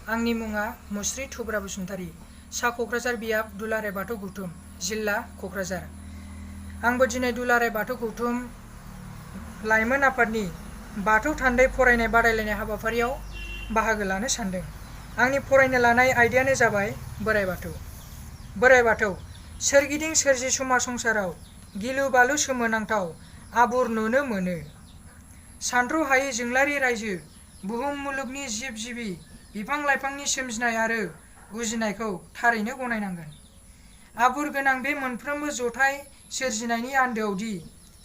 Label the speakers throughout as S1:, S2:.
S1: आंनि मुङा मुस्रि थुब्रा बसुमतारी, सा क'क्राझार बियाब दुलाराय बाथौ गौथुम, जिल्ला क'क्राझार। आंबो दिनै दुलाराय बाथौ गौथुम लाइमोन आफादनि बाथौ थान्दै फरायनाय बादायलायनाय हाबाफारियाव बाहागो लानो सानदों। आंनि फरायनो लानाय आयदायानो जाबाय बोराइ बाथौ। बोराइ बाथौ सोरगिदिं सोरजि समाज संसाराव गिलु बालु सोमोनांथाव आबुर नुनो मोनो। सानथ्र'हायै जोंलारि रायजो बुहुम मुलुगनि जिब जिबि बिफां लाइफांनि सोमजिनाय आरो उजिनायखौ थारैनो गनायनांगोन। आबुर गोनां बे मोनफ्रोमबो जथाय सोरजिनायनि आन्दोआव दि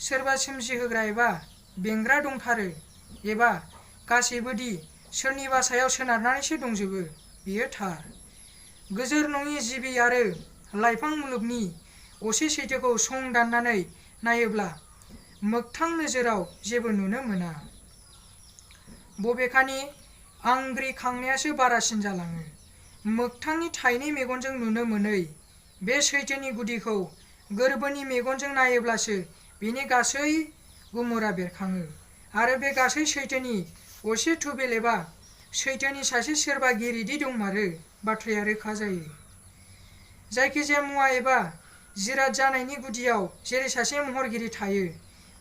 S1: सोरबा सोमजिहोग्रा एबा बेंग्रा दंथारो एबा गासैबो दि सोरनिबा सायाव सोनारनानैसो दंजोबो, बेयो थार। गोजोर नङि जिबि आरो लाइफां मुलुगनि असे सैथोखौ सं दाननानै नायोब्ला मोगथां नोजोराव जेबो नुनो मोना। बबेखानि आंग्रिखांनायासो बारासिन जालाङो। मोगथांनि थाइनै मेगनजों नुनो मोनै बे सैथोनि गुदिखौ गोरबोनि मेगनजों नायोब्लासो बेनि गासै गुमुरा बेरखाङो आरो बे गासै सैथोनि असे थुबिल एबा सैथोनि सासे सोरबा गिरिदि दंमारो बाथ्राया रोखा जायो। जायखिजाया मुवा एबा जिराद जानायनि गुदियाव जेरै सासे महरगिरि थायो,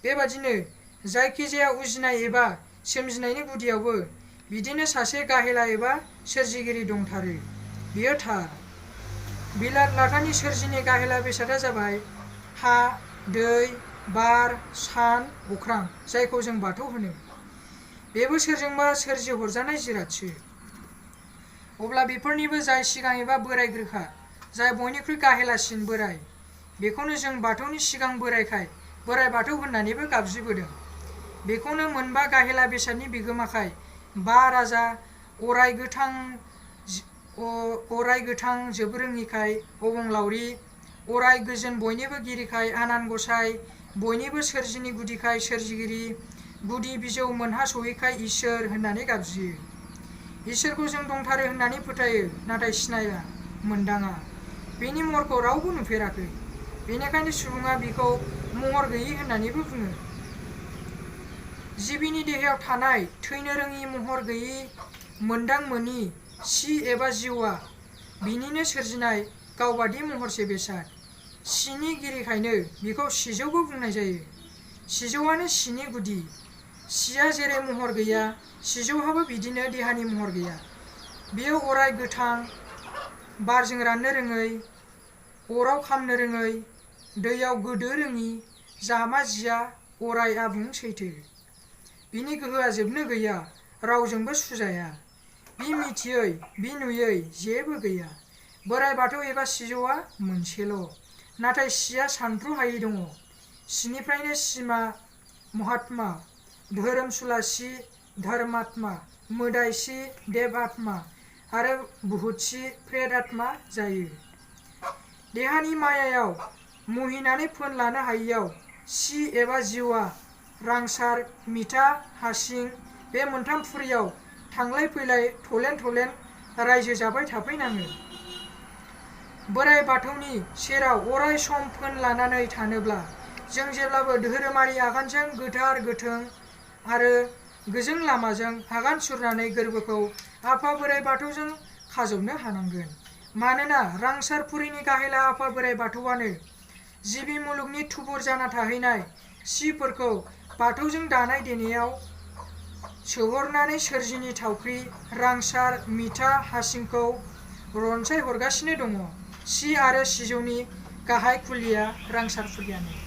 S1: बेबादिनो जायखिजाया उजिनाय एबा सोमजिनायनि गुदियावबो बिदिनो सासे गाहेला एबा सोरजिगिरि दंथारो, बेयो थार। बिलात लाथानि सोरजिनि गाहेला बेसादा जाबाय हा, दै, बार, सान, अख्रां, जायखौ जों बाथौ होनो। बेबो सोरजोंबा सोरजिहरजानाय जिरादसो। अब्ला बेफोरनिबो जाय सिगां एबा बोरायग्रोखा, जाय बयनिख्रुइ गाहेलासिन बोराय, बेखौनो जों बाथौनि सिगां बोरायखाय बोराइ बाथौ होननानैबो गाबज्रिबोदों। बेखौनो मोनबा गाहेला बेसादनि बिगोमाखाय बा राजा, अराय गोथां जोबरोङिखाय अबंलावरि, अराय गोजोन बयनिबो गिरिखाय आनान गसाइ, बयनिबो सोरजिनि गुदिखाय सोरजिगिरि, गुदि बिजौ मोनहास'यैखाय इसोर होननानै गाबज्रियो। इसोरखौ जों दंथारो होननानै फोथायो, नाथाय सिनाया, मोनदाङा। बेनि महरखौ रावबो नुफेराखै। बेनिखायनो सुबुङा बिखौ महर गैयि होननानैबो बुङो। जिबिनि देहायाव थानाय थैनो रोङि महर गैयि मोनदां मोनि सि एबा जिउआ बिनिनो सोरजिनाय गावबादि महरसे बेसाद। सिनि गिरिखायनो बिखौ सिजौबो बुंनाय जायो। सिजौआनो सिनि गुदि। सिया जेरै महर गैया, सिजौहाबो बिदिनो देहानि महर गैया। बेयो अराय गोथां, बारजों राननो रोङै, अराव खामनो रोङै, दैयाव गोदो रोङि, जामा जिया अराय आबुं सैथो। बिनि गोहोआ जोबनो गैया, रावजोंबो सुजाया। बि मिथियै, बि नुयै जेबो गैया। बोराइ बाथौ एबा सिजौआ मोनसेल', नाथाय सिया सानथ्र'हायै दङ। सिनिफ्रायनो सिमा, महात्मा, धोरोमसुला सि, धर्मात्मा, मोदायसि, देब आत्मा आरो बुहुतसि, प्रेत आत्मा जायो। देहानि मायायाव मुहिनानै फोन लानो हायियाव सि एबा जिउआ रांसार, मिथा, हासिं बे मोनथाम फुरियाव थांलाय फैलाय थलेन थलेन रायजो जाबाय थाफैनाङो। बोराइ बाथौनि सेराव अराय सम फोन लानानै थानोब्ला जों जेब्लाबो धोरोमारि आगानजों गोथार गोथों आरो गोजों लामाजों आगान सुरनानै गोरबोखौ आफा बोराइ बाथौजों खाजबनो हानांगोन। मानोना रांसारपुरिनि गाहेला आफा बोराइ बाथौआनो जिबि मुलुगनि थुबुर जाना थाहैनाय सिफोरखौ बाथौजों दानाय देनायाव सोहरनानै सोरजिनि थावख्रि रांसार, मिथा, हासिंखौ रनसाय हरगासिनो दङ। सि आरो सिजौनि गाहाय खुलिया रांसारपुरियानो।